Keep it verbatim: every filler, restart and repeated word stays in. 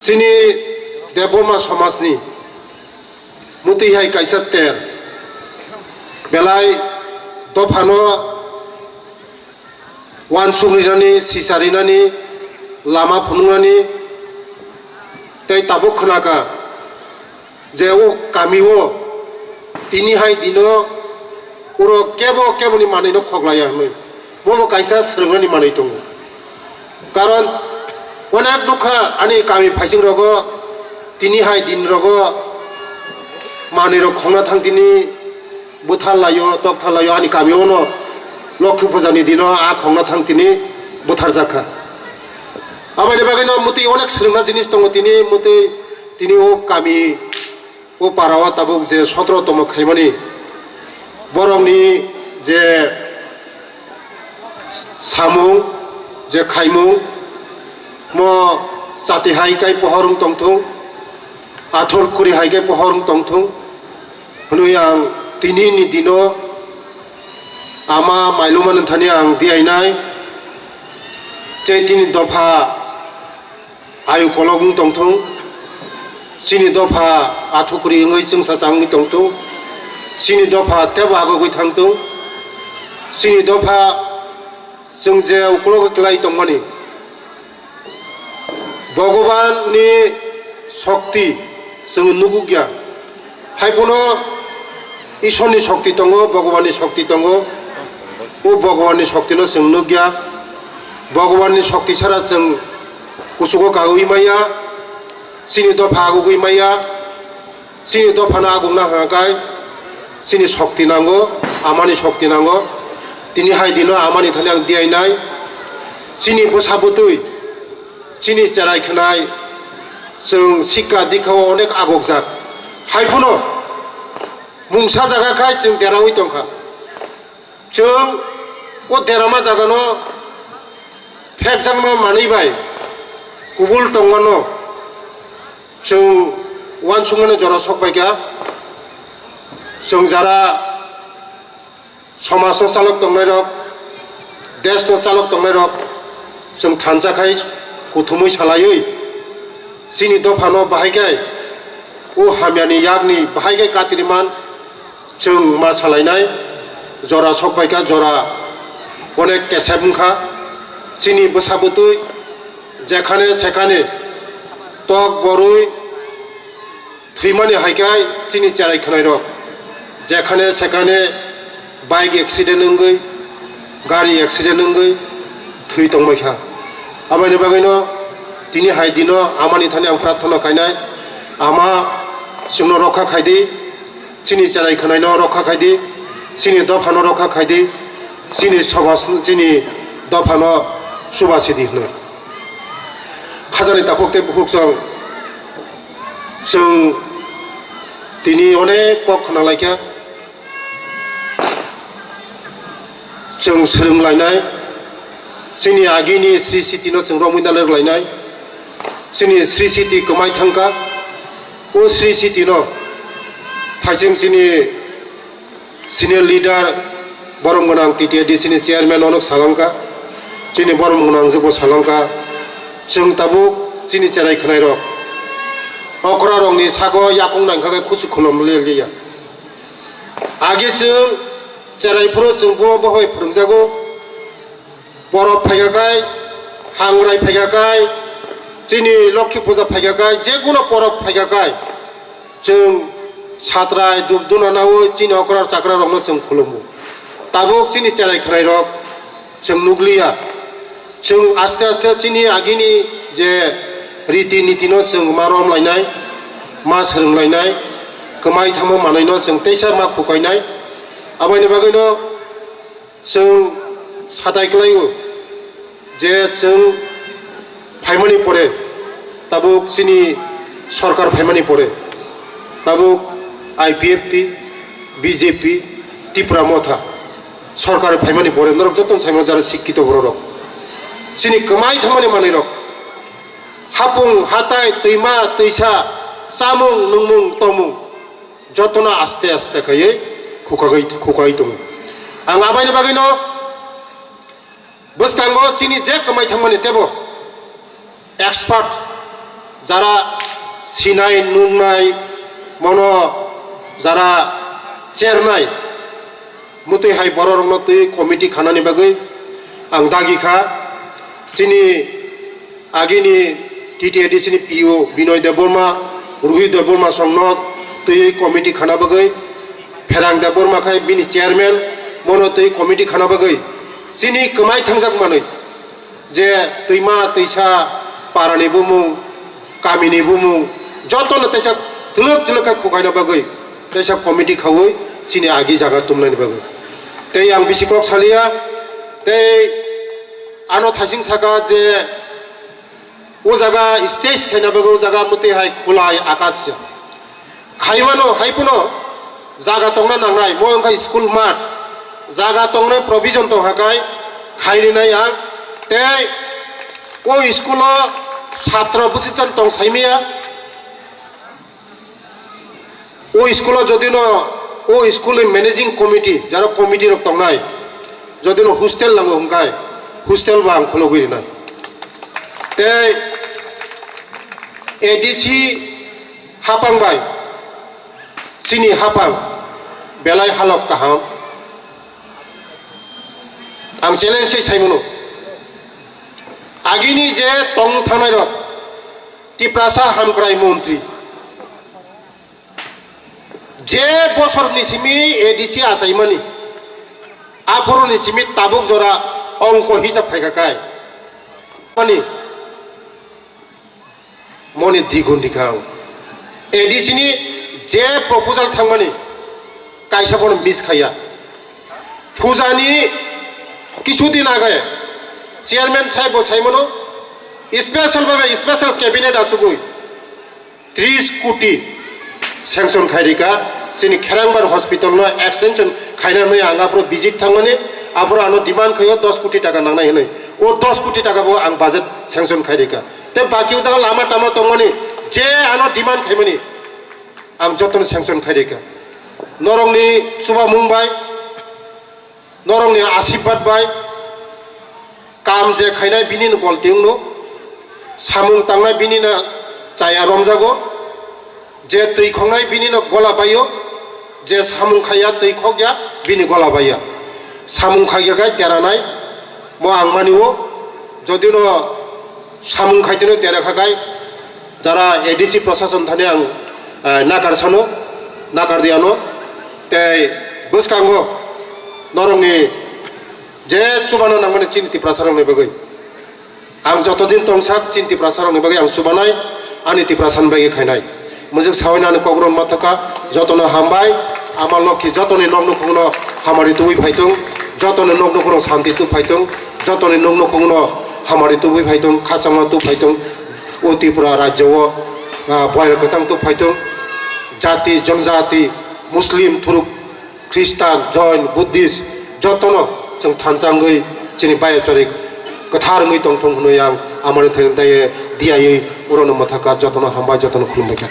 Chini Debbarma somajni mwtwi hai kaisa ter, belai dophano uansuk rinani, sisa rinani, lama phunuknani tei tabuk khnakha je o kamio tini hai dino uro kebo keboni manwino khoklaiya hwnwi. Bobo kaisa swrwngnani manwi tongo. Karon onek nukha ani kami phaisingrogo tini hai dinrogo manwirok khongna thang tini buthar laio, tokthar laio, ani kamiono Lokhi Puja ni dino a khongna thang tini buthar jakha. Aboni bagwino mwtwi onek swrwngna jinis tongo tini mwtwi tini o kami o para o tabuk je sotro tomo khaimani borokni je samung je khaimung mo chati hai kai pohor wng tongthung, athor kuri hai kai pohor wng tongthung hwnwi ang tini ni dino ama mailuma nunthani ang diainai. Chei tini dopha ayu kolok wng tongthung, chini dopha athukuri wngwi chwngsa changwi tongthung, chini dopha tebo agogwi thangthung, chini dopha chwng je uklogo klai tongmani Bhagwanni shokti chwng nugukya. Haiphano Ishwarni shokti tongo, Bhagwanni shokti tongo. O Bhagwanni shoktino chwng nukya. Bhagwanni shokti sara chwng kuchugo kagwi maya, chini dopha agugwi maya. Chini dophano agukna hwnka khe chini shokti nango, amani shokti nango. Tini hai dino amani thani ang diainai. Chini bwsa bwtwi, chini cherai khwnai, chwng sikka dikha o onek agukjak. Haiphano mungsa jaga khai chwng deraui tongkha. Chwng o derama jagano phekjakma manwi bai kubul tongmano chwng uansukmani jora sok paikha. Chwng jara somajno chalok tongnairok, deshno chalok tongnairok, chwng thansa khai kuthumwi salaiwi chini dophano bahai khe o hamyani yakni bahai khe katiriman chwng ma salainai. Jora sok paikha, jora onek kesep wngkha. Chini bwsa bwtwi jekhane sekhane tok borwi thwimani hai khe chini cherai khwnairok jekhane sekhane bike accident wngwi, gari accident wngwi thwi tongbaikha. Aboni bagwino tini hai dino amani thani ang prarthana khainai, Ama, chwngno rokha khaidi, chini cherai khwnaino rokha khaidi, chini dophano rokha khaidi, chini somaj, chini dophano chubasidi hwnwi. Khajani takhuk tei bukhuk chwng, chwng tini onek kok khna laikha. Chwng swrwng lainai, chini agini Sri Siti no chwng romwi nalwk lainai, chini Sri Siti kwmai thangkha, o Sri Siti no phaising chini senior leader borom gwnang T T A D C ni chairman onok salangkha, chini borom gwnang jwkbo salangkha, chwng tabuk chini cherai khwnai rok okra rok ni sago yakung nangkha khe khusu khulum liya. Age chwng cherai phuru chwng bo bohoi phwrwngjago. Borok phaikha khai, hangrai phaikha khai, chini Lokhi Puja phaikha khai, je kuno porok phaikha khai, chwng satrai dupduna naui chini okra chakra rokno chwng khulumo. Tabuk chini cherai khwrai rok chwng nukliya. Chwng aste aste chini agini je riti nitino chwng ma romlainai, ma swrwnglainai, kwmai thangma manwino chwng teisa ma khukainai. Aboni bagwino chwng satai kwlaio je chwng phaimani pore tabuk chini sorkar phaimani pore tabuk I P F T, B J P, Tipra Motha sorkar phaimani pore norok jotono saimano jara sikkito bororok chini kwmai thangmani manwirok hapung hatai twima twisa chamung nungmung tomung jotono aste aste khaiwi khukagwi khukai tongo. Ang abaini bagwino bwskango chini je kwmai thangmani tebo expert Jara sinai nungnai mono jara chernai mutwi hai bororokno twi committee khanani bagwi ang dagi kha. Chini agini T T A D C ni P O Binoy Debbarma, Rohit Debbarma songno twi committee khana bagwi, Pherang Debbarma khai bini chairman, mono twi committee khana bagwi chini kwmai thangjak manwi je twima twisa parani bumung, kamini bumung jotono teisa twlwk twlwk khe khukaina bagwi teisa committee khaui chini agi jaga tumlaini bagwi. Tei ang bisi kok saliya, tei ano thasing saka je o jaga stage khaina bagwi o jaga mwtwi hai khulai akas ya. Khaimano hai phano jaga tongna nangnai, mo wngkha school mat, jaga tongnai provision tong hakai khainai ang. Tei o school o satro bwswkchan tong saimaya. O school o jodi no, o school ni managing committee, jaro committee rok tongnai, jodi no hostel nango hwnkhe hostel bo ang khulogwi rinai. Tei A D C hapang bai, chini hapang belai halok kaham. Ang challenge khe saimano. Agini je tong thangnai rok, Tiprasa hamkrai montri, je bosor ni simi A D C achaimani, aphuru ni simi tabuk jora ongko hisab phaikha kai. Mani, moni digun dikhang. A D C ni je proposal thangmani, kaisa bono miss khaiya. Pujani kisu din age chairman sahib bo saimano, special bhabe special cabinet asugwi tris koti sanction khairika, chini Kherangbar hospital no extension khaina nui ang aphuru visit thangmani, aphuru ano demand khaio dos koti taka nangnai hinui. O dos koti taka bo ang budget sanction khairika. Tei baki o jaga lama tama tongmani, je ano demand khaimani, ang jotono sanction khairika. Norokni chubamung bai, norokni asirbad bai, kam je khainai bini no golti wngno, samung tangnai bini no chaya romjago, je twi khoknai bini no gola baio, je samung khaiya twi khokya bini gola baiya. Samung khaiya khai deranai, mo ang mani o, jodi no samung khaitino dera khakai, jara A D C prosason thani ang, eh, nakar sano, nakar diano, tei bwskango norokni je chubana nangmani chini Tiprasa rokni bagwi. Ang joto din tongsak chini Tiprasa rokni bagwi ang chubanai, ani Tiprasa ni bagwi khainai. Mujik sawi nani kok rok ma thaka, jotono hambai, ama lokhi jotoni nok nukhungno hamari tubui phaitung, jotoni nok nukhungno santi tu phaitung, jotoni nok nukhungno hamari tubui phaitung, khachangma tu phaitung, o Tripura rajyo o, ah, boyar kwchang tu phaitung, jati, jonjati, Muslim, Thuruk, Khristan, Jain, Buddhist, jotono chwng thansa wngwi chini bayapcharik kwthar wngwi tongthung hwnwi ang amoni thani daya diyaiwi urono mwthaka jotono hambai, jotono khulumbai kha.